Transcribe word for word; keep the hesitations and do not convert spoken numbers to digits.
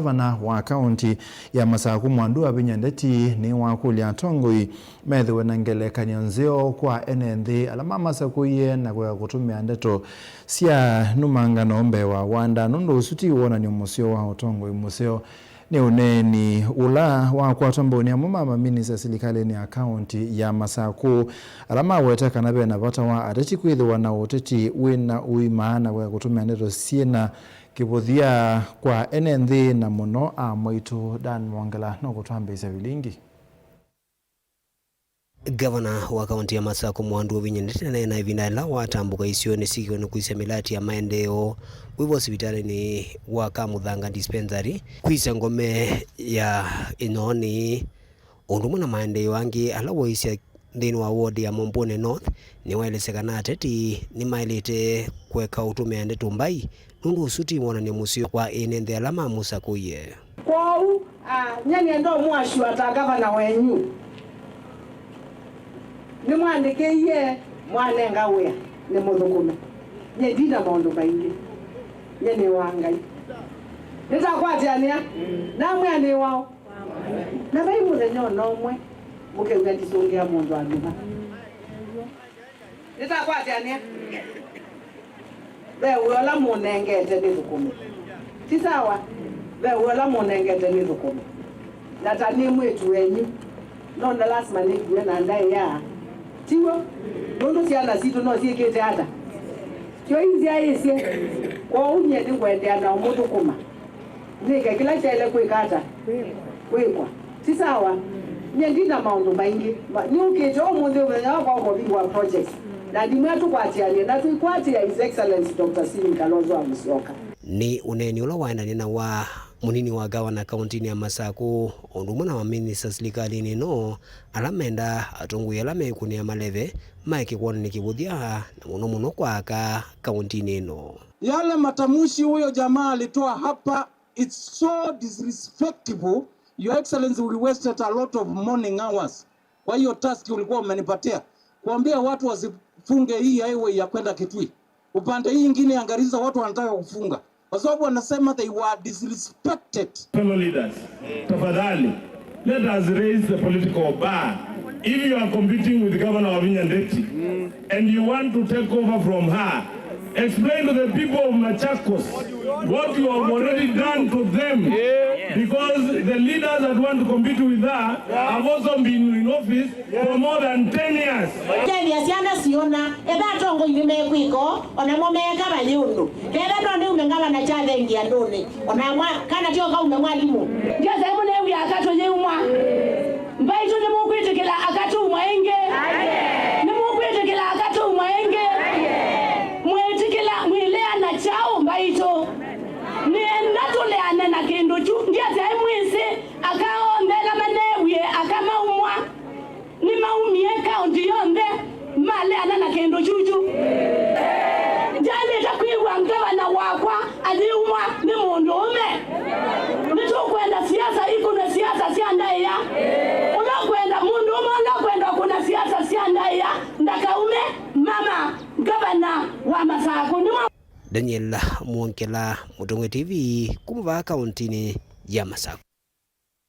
Ngavana wa kaunti ya Masaku Mwandu Wavinya Ndeti nĩwakũlya atongoi methĩwe na ngelekany'o nzeo kwa ene nthĩ ala mamasakũie na kũya kũtũmĩa ndeto sya numangano mbee wa wanda, nũndũ ũsu ti wonany'o mũseo wa ũtongoi mũseo. Nĩ ũneeni ũla wakwatwa mbaũnĩ amwe ma maminista silikalĩnĩ ya kaunti ya Masaku, ala maweta kana ve na vata wa ateti kwĩthĩwa na ũteti wĩ na ũima na kũya kũtũmĩa ndeto syĩ na kĩvũthya kwa ene nthĩ, na mũno amwaitũ. Dan Mwongela nũkũtwambĩĩsya vilingi. Ngavana wa kaunti ya Masaku Mwandu Wavinya Ndeti aneena ĩvinda yĩla watambũka isionĩ syĩ kĩw'ũnĩ kwĩsya mĩlati ya maendeeo, kwĩva sivitalĩnĩ wa Kamũthanga Dispensary, kwĩsya ngome ya Ĩnyoonĩ, ũndũ ũmwe na maendeeo angĩ ala waisye nthĩnĩ wa ward ya Mombone North. Nĩwaelesya kana ateti nĩmaĩlĩte kũeka ũtũmĩa ndeto mbai, nũndũ ũsu ti wonany'o mũseo wa ene nthĩ ala mamũsakũie. Kwoou, a, nyie nĩenda ũmũasyũa ta ngavana wenyu. Nĩmwandĩkĩie, mwanenga wĩa, nĩmũthũkũme. Nyie ndi na maũndũ maingĩ. Nyie nĩ wa Ngai. Nĩtakwatĩanĩa, namwĩa nĩ waũ? Na vai mũthenya o na ũmwe mũkew'a ndisũngĩa mũndũ andũ va. Nĩtakwatĩanĩa. Ve wĩa ũla mũnengete nĩthũkũme. Ti sawa? Ve wĩa ũla mũnengete nĩthũkũme. Na ta nĩ mwĩĩtu wenyu, no na lasima nĩkue na ndaĩa. Tiw'o? Nũndũ syana sitũ no syĩkĩte ata? Syo inzyaĩĩsye. Kwoou nyie nĩngũendeea na ũmũthũkũma. Nĩke kĩla kyaĩle kwĩka ata? Kwĩkwa. Ti sawa? Nyie ndi na maũndũ maingĩ. Ma-, nĩũkĩte ũmũnthĩ mũthenya wakwa wa kũvingũa projects. Na ndimwĩa tũkwatĩanĩe, na tũikwatĩa His Excellency Doctor Stephen Kalonzo wa Musyoka. Nĩ ũneeni ũla waendanie na wa mũnini wa ngavana kauntinĩ ya Masaku, o ũndũ ũmwe na maminista silikalĩnĩ ĩno, ala mendaa atongoi ala meĩkũnĩa maleve maeke kwonany'a kĩvũthya, na mũno mũno kwa aka kauntinĩ ĩno. Yale matamshi huyo jamaa alitoa hapa, it's so disrespectful. Your Excellency, we wasted a lot of morning hours kwa hiyo task ulikuwa umenipatia, kuambia watu wasifunge hii highway ya kwenda Kitui. Upande hii ingine ya Garissa watu wanataka kufunga kwa sababu wanasema they were disrespected. Fellow leaders, tafadhali, let us raise the political bar. If you are competing with Governor Wavinya Ndeti and you want to take over from her, explain to the people of Machakos what you have already done to them, because the leaders that want to compete with her have also been in office for more than ten years. Kethĩa syana siona, etha atongoi nĩmekwĩka, o namo meeka vai ũndũ. Ketha no nĩume ngavana kyathengi andũnĩ, o na mwa-, kana tyo kaume mwalimũ. Ndyasai mũneew'a aka tũyĩumwa. Mbaitũ nĩmũkwĩtĩkĩla aka tũumwa ĩngĩ? Nĩmũkwĩtĩkĩla aka tũumwa ĩngĩ? Mwĩtĩkĩla, mwĩleana kyaũ mbaitũ? Nĩenda tũleane na kĩndũ kyu. Ndyasai mwĩsĩ aka onthe ala maneewie aka maumwa. Nĩmaumie kaũnti yonthe maleana na kĩndũ kyukyu. Ndyaĩlĩte kwĩw'a ngavana wakwa ayĩumwa nĩ mũndũũme. Nĩtũkwenda siasa ikũnwe siasa sya ndaĩa. Ũla ũkwenda, mũndũũme ũla ũkwenda ũkũna siasa sya ndaĩa ndakaume, mama ngavana wa Masaku nĩwa. Daniel Mwongela, Mũtongoi T V, kuma vaa kaũntinĩ ya Masaku.